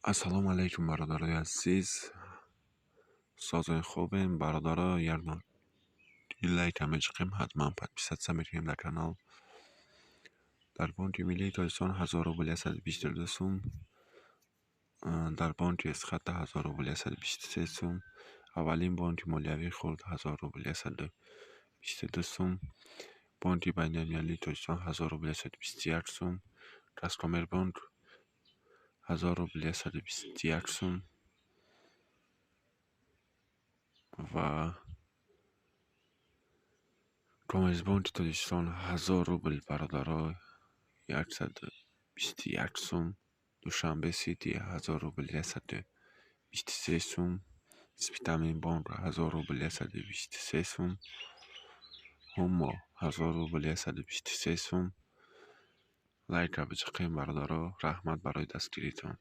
Ассалому алайкум, бародарои азиз. Созои хубем, бародаро. Як лайка мечиқем, ҳатман подписаться мекунем дар канал. Дар Бонки Миллии Тоҷикистон 1000 рубл 122 сум, дар бонки Эсхата 1000 рубл 123 сум, аввалин бонки молиявии хурд 1000 рубл 122 сум, Бонки байналмилалии Тоҷикистон 1000 рубл 121 сум, Казкоммербонк 1000 рубл 121 сум ва Коммерсбонки Тоҷикистон 1000 рубл, бародаро, 121 сум, Душанбе Сити 1000 рубл 123 сум, Спитамен бонк 1000 рубл 123 сум, Ҳумо 1000 рубл 123 сум. Лайка бичиқем, бародаро. Раҳмат барои дастгиритон.